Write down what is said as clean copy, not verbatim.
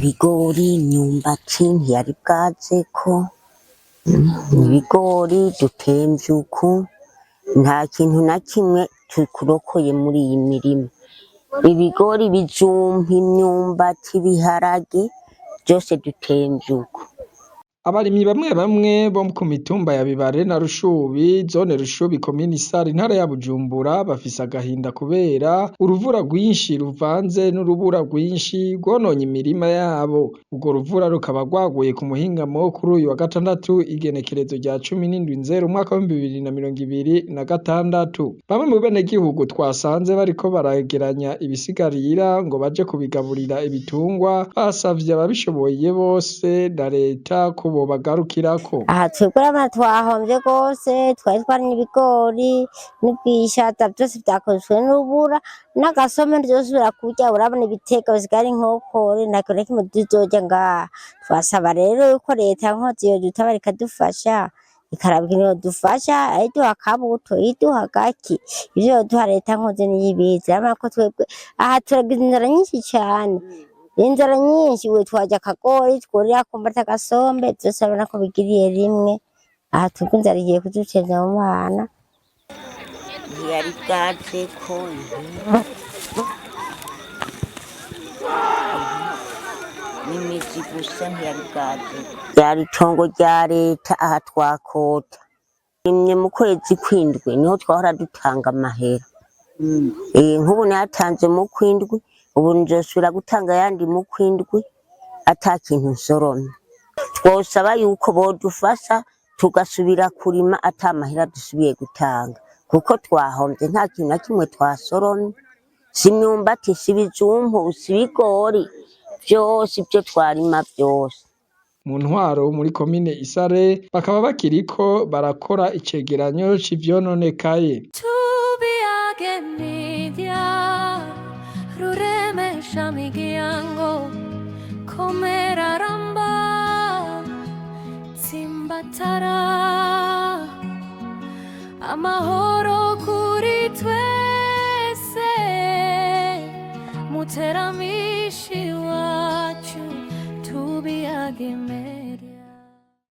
Ibigori, imyumbati ntiyari bwazeko, ibigori dutemvye uku, nta kintu na kimwe tukurokoye muri iyi mirima. Ibigori, ibijumbu, imyumbati, ibiharage vyose dutemvye uko. Abarimyi bamwe bamwe bo ku mitumba ya Bibare na Rushubi, zone Rushubi, komine Isare, intara ya Bujumbura, bafise agahinda kubera uruvura rwinshi ruvanze n'urubura rwinshi rwononye imirima yabo. Urwo ruvura rukaba rwaguye ku muhingamo wo kuri uyu wa gatandatu, igenekerezo rya 17 Nzero umwaka w'2026. Bamwe mu benegihugu twasanze bariko baregeranya ibisigarira ngo baje kubigaburira ibitungwa, basavye ababishoboye bose na leta ko bobagarukirako. Aha twebwe urabona twahomvye rwose, twari twarimye ibigori n'ubwishaza, vyose vyakozwe n'urubura n'agasombe ntituzosubira kurya. Urabona ibiterwa bisigaye ari inkokore, nta kintu na kimwe tuzorya ngaha. Twasaba rero yuko leta nkozi yodutabara ikadufasha, ikaraba ikintu yodufasha, iduha akabuto, iduha agaki, ivyo yoduha leta nkozi niyo ibizi. Urabona ko twebwe aha turagize inzara nyinshi cane, inzara nyinshi we. Twarya akagori, twurira akumbati, agasombe, vyose urabona ko bigiriye rimwe. Aha twebwe inzara igiye kuducenza mu bana. Ntiyari bwazeko, n'imizi gusa ntiyari bwazeko. Ryari itongo rya leta aha twakota. Rimwe mu kwezi kw'indwi niho twahora dutanga amahera. Nk'ubu nayatanze mu kw'indwi, ubu nzosubira gutanga ayandi mu kw'indwi ata kintu nsoromye. Twosaba yuko bodufasha tugasubira kurima ata mahera dusubiye gutanga, kuko twahomvye nta kintu na kimwe twasoromye. Si imyumbati, si ibijumbu, si ibigori, vyose ivyo twarima vyose. Mu ntwaro muri komine Isare bakaba bakiriko barakora icegeranyo c'ivyononekaye. Tubiyage Media, ruremesha miryango, komera, ramba, tsimbatara amahoro kuri twese, muteramishi.